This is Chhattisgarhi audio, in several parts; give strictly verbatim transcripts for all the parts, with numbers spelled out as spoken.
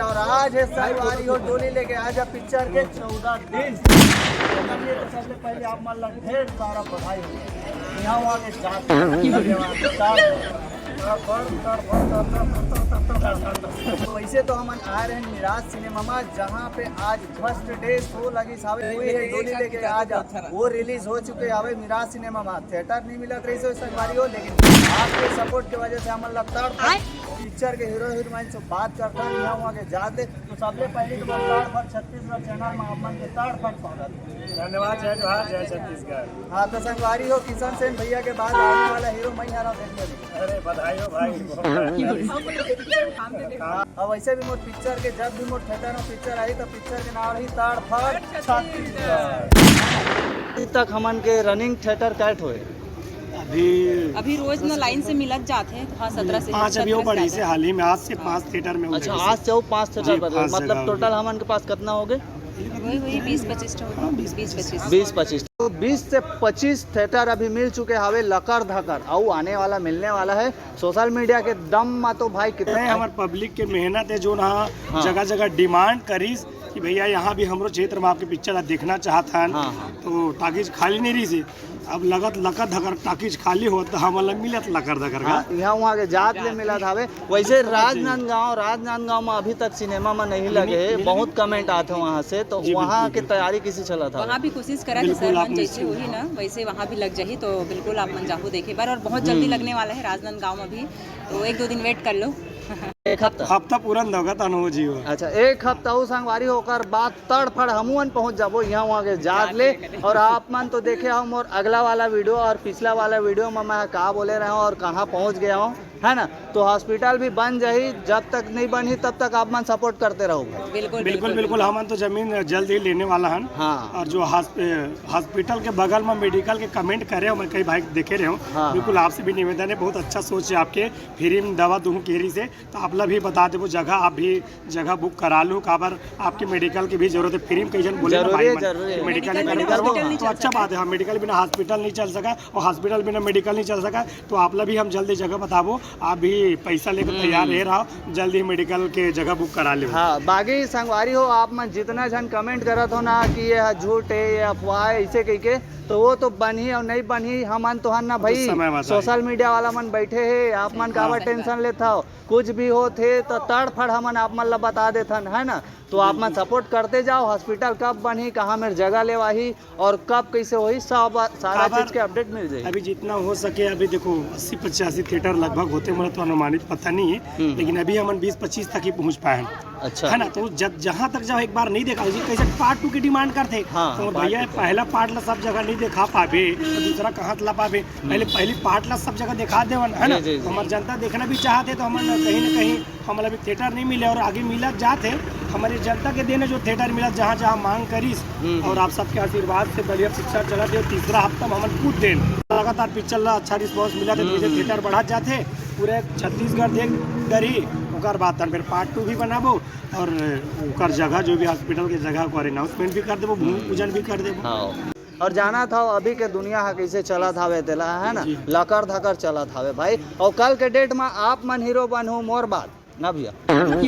और आज है संगवारी हो डोली लेके आज पिक्चर के चौदह दिन। तो सबसे पहले आप मन ला ढेर सारा बधाई हो। यहाँ वहाँ के जात धन्यवाद। वैसे तो हमन आए रहे मिराज सिनेमा में, जहाँ पे आज फर्स्ट डे शो लगी सावे हुई है डोली लेके आज वो रिलीज हो चुके हवे मिराज सिनेमा में। थिएटर नहीं मिलत रही सो संगवारी हो, लेकिन आपके सपोर्ट की वजह से हमन ला तड़फड़ पिक्चर के हीरो हीरोइन से बात करता हूँ, यहाँ वहाँ के जात ले। तो सबले पहले तो मैं तड़फड़ छत्तीसगढ़ चैनल में आप मन के तड़फड़ स्वागत है। धन्यवाद, जय जोहार, जय छत्तीसगढ़। हाँ, तो संगवारी हो किशन सेन भैया के बाद आने वाला हीरो मैं हरा देखने में। अरे बधाई हो भाई। हाँ, अब वैसे भी मोर पिक्चर के, जब भी मोर थिएटर में पिक्चर आई तो पिक्चर के नाम रही तड़फड़ छत्तीसगढ़। अभी तक हमन के रनिंग थिएटर कैट होए? अभी अभी रोज ना लाइन से मिलत जात है। हाँ, सत्रह से, पाँच अभी हो सत्रह से बढ़ी ज्यादा। से हाल ही में, आज से पाँच थिएटर में हो अच्छा, गई। आज से वो पाँच थिएटर जी, पर है। पाँच मतलब जगह हो टोटल गई। हमन के पास कितना हो गए? वही, वही बीस पच्चीस ठो होगा। हाँ, बीस बीस पच्चीस। पच्चीस। बीस पच्चीस, तो बीस से पच्चीस थिएटर अभी मिल चुके हवे लकर धकर, अउ आने वाला मिलने वाला है। सोशल मीडिया के दम मा तो भाई कितना नहीं, हमार पब्लिक के मेहनत है जो ना हाँ। जगह जगह डिमांड करिस कि भैया यहाँ भी हमरो क्षेत्र में आपके पिक्चर ला देखना चाहत हन। हाँ, हाँ। तो टाकीज खाली नहीं रही से, अब लगत लकर धकर टाकीज खाली होत तो हमन ला मिलत लकर धकर का। हाँ, यहाँ वहाँ के जात ले मिलत हवे। वैसे राजनांदगांव, राजनांदगांव में अभी तक सिनेमा में नहीं लगे है, बहुत कमेंट आते वहाँ से, तो जी, वहाँ बिल्कुल, की बिल्कुल। तैयारी किसी चलत हवे? वहाँ भी कोशिश करत है बिल्कुल, सर, आप मन जैसे निश्चिंत होही ना वैसे वहाँ भी लग जाही, तो बिल्कुल आप मन जाहू देखे बर, और बहुत जल्दी हम्म। लगने वाला है राजनांदगांव में भी, तो एक दो दिन वेट कर लो। एक हफ्ता? हफ्ता पूरन दो का तनु जी हो। अच्छा, एक हफ्ता हो संगवारी, ओकर बाद तड़फड़ हमू मन पहुँच जाबो यहाँ वहाँ के जात ले। और आप मन तो देखे हो मोर अगला वाला वीडियो और पिछला वाला वीडियो में मैं का बोले रहे हूँ और कहाँ पहुँच गया हूँ, है ना? तो हॉस्पिटल भी बन जाही, जब तक नहीं बनही तब तक आप मन सपोर्ट करते रहो भाई। बिल्कुल, बिल्कुल, बिल्कुल। बिल्कुल, हमन तो जमीन जल्द ही लेने वाला हन। हाँ। और जो हॉस्प-, ए, हॉस्पिटल के बगल में मेडिकल के कमेंट करे हो, मैं कई भाई देखे रहे हो, हाँ, बिल्कुल हाँ। आपसे भी निवेदन है, बहुत अच्छा सोच है आपके, फ्री में दवा दूँ केरी से, तो आप ला भी बता देबो जगह, आप भी जगह बुक करा लू, काबर आपके मेडिकल की भी जरूरत है, फ्री में कई जन बोले ना जरूरी भाई है, मन, जरूरी है। मेडिकल मेडिकल करवा बिना दो, हॉस्पिटल नहीं तो चल अच्छा सकता। बात है, हाँ, मेडिकल बिना हॉस्पिटल नहीं चल सका और हॉस्पिटल बिना मेडिकल नहीं चल सका, तो आप ला भी हम जल्दी जगह बताबो, आप भी पैसा लेकर हम्म। तैयार रहे रहो, जल्दी मेडिकल के जगह बुक करा ले। हाँ, बाकी संगवारी हो, आप मन जितना झन कमेंट करत हो ना कि ये ह झूठ है, ये अफवाह है, ऐसे कह के, तो वो तो बनही और नहीं बनही, हमन तो हन ना भाई, समय बताही। सोशल मीडिया वाला मन बैठे हे, आप मन हाँ। काबर सही बात। टेंशन लेत हो? कुछ भी होत हे तो तड़फड़ हमन आप मन ला बता देथन, है ना? तो आप मन बिल्कुल। सपोर्ट करते जाओ। हॉस्पिटल कब बनही, कहाँ मेर जगह लेवाही और कब कैसे होही, सब सारा काबर चीज के अपडेट मिल जाही। अभी जितना हो सके, अभी देखो अस्सी पचासी थिएटर लगभग होते, मोला तो अनुमानित पता नहीं है, हम्म। लेकिन अभी हमन बीस पच्चीस तक ही पहुँच पाए हैं। अच्छा। है ना, तो जब जहाँ तक जाओ एक बार नहीं देखा, उसी कैसे पार्ट टू की डिमांड करते, हाँ, तो हाँ, भैया पार्ट टू। पहला पार्ट ला सब जगह नहीं देखा पाबे, तो दूसरा कहाँ ला पाबे? पहले हम्म। पहली पार्ट ला सब जगह दिखा देवन, है जी, ना? जी, जी। हमार जनता देखना भी चाहते तो हमन कहीं ना कहीं हमला भी थिएटर नहीं मिले और आगे मिलत जात है। हमारे जनता के देन है जो थिएटर मिलत, जहाँ जहाँ मांग करिस हम्म, हम्म। और आप सबके आशीर्वाद से बढ़िया पिक्चर चलत है। तीसरा हफ्ता में हमन कूद देन, लगातार पिक्चर ला अच्छा रिस्पॉन्स मिलत है, तो हम्म, वैसे हम्म। थिएटर बढ़त जात है, पूरे छत्तीसगढ़ देख डरही। ओकर बाद तन फिर पार्ट टू भी बनाबो और ओकर जगह जो भी हॉस्पिटल के जगह को अनाउंसमेंट भी कर देबो, भूमि पूजन भी कर देबो। हाँ। और जानत हव अभी के दुनिया ह कइसे चलत हावे तेला, है ना? जी। लकर धकर चलत हावे भाई। और कल के डेट में आप मन हीरो बनहू, मोर बात ना भैया,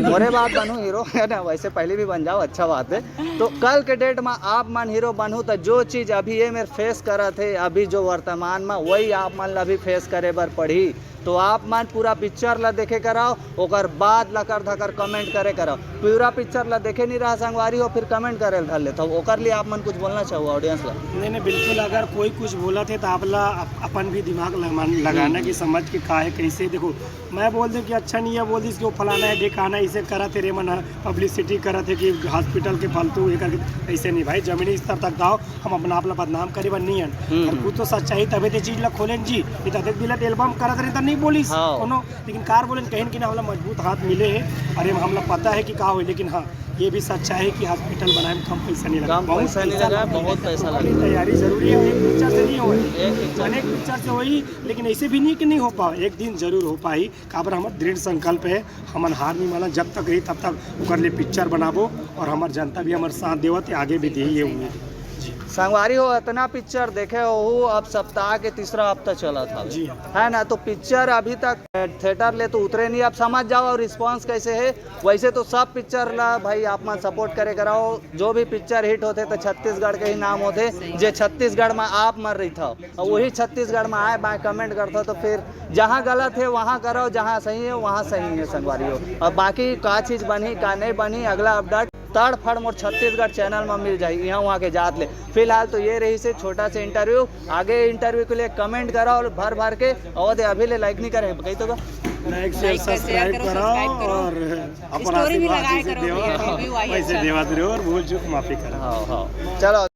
मोरे बात बनहू हीरो, है ना? वैसे पहले भी बन जाओ, अच्छा बात है। तो कल के डेट में आप मन हीरो बनहू तो जो चीज अभी ये मेर फेस करत है, अभी जो वर्तमान में, वही आप मन ला भी फेस करे बर पड़ही। तो आप मन पूरा पिक्चर ला देखे करव, ओकर बाद लकर धकर कमेंट करे करव। पूरा पिक्चर ला देखे नहीं रहा संगवारी हो, फिर कमेंट करे ल धर लेथव। ओकर लिए आप मन कुछ बोलना चाहो ऑडियंस ला? नहीं, नहीं, बिल्कुल। अगर कोई कुछ बोलत है तो आप ला अप-, अपन भी दिमाग लगा-, लगाना हम्म। कि समझ के का है, कैसे। देखो, मैं बोल दूँ कि अच्छा नहीं है, बोल दिस कि वो फलाना है, ढेकाना है, इसे करत है रे मन, पब्लिसिटी करत है कि हॉस्पिटल के फालतू ये करके। ऐसे नहीं भाई, जमीनी स्तर तक आओ, हम अपना आप ला बदनाम करे बर नहीं हन। हम्म, और हम्म। खुद तो सच्चाई तबे ते चीज ला खोलेन जी। ये तो देख दिला एल्बम करत रहे तो नहीं बोलिस हाँ। कोनो, लेकिन कार बोलेन कहीं कि ना हमला मजबूत हाथ मिले है। अरे हमला पता है कि का होई, लेकिन हाँ, ये भी सच्चाई है कि हॉस्पिटल बनाए में कम पैसा नहीं लगा, कम बहुत पैसा नहीं पैसा लगा, लगा। बहुत पैसा अपनी लगा। तैयारी जरूरी है, एक पिक्चर से नहीं होई, एक पिक्चर। अनेक पिक्चर से होई, लेकिन ऐसे भी नहीं कि नहीं हो पाए, एक दिन जरूर हो पाई। काबर हमर दृढ़ संकल्प है, हमन हार नहीं माना, जब तक रही तब तक ओकर लिए पिक्चर बनाबो और हमर जनता भी हमर साथ देवत है, आगे भी देही, ये उम्मीद। संगवारी हो, इतना पिक्चर देखे हो, अब सप्ताह के तीसरा हफ्ता चलत हवे, है ना? तो पिक्चर अभी तक थिएटर ले तो उतरे नहीं। अब समझ जाओ और रिस्पांस कैसे है। वैसे तो सब पिक्चर ला भाई आप मन सपोर्ट करे कराओ, जो भी पिक्चर हिट होथे तो छत्तीसगढ़ के ही नाम होथे। जे छत्तीसगढ़ में आप मन रहिथव और वही छत्तीसगढ़ में आए बाय कमेंट करथव, तो फिर जहाँ गलत है वहाँ करो, जहाँ सही है वहाँ सही है संगवारी हो। और बाकी का चीज़ बनही का नहीं बनही, अगला अपडेट तड़फड़ मोर छत्तीसगढ़ चैनल में मिल जाही, यहाँ वहाँ के जात ले। फिलहाल तो ये रहिसे छोटा से इंटरव्यू, आगे इंटरव्यू के लिए कमेंट करो और भर भर के। और दे अभी ले लाइक नहीं करे कही तो का। लाइक शेयर सब्सक्राइब करो और अपन आशीर्वाद जैसे देवा वैसे देवा दे और भूल चूक माफी करो। हाँ हाँ, चलो।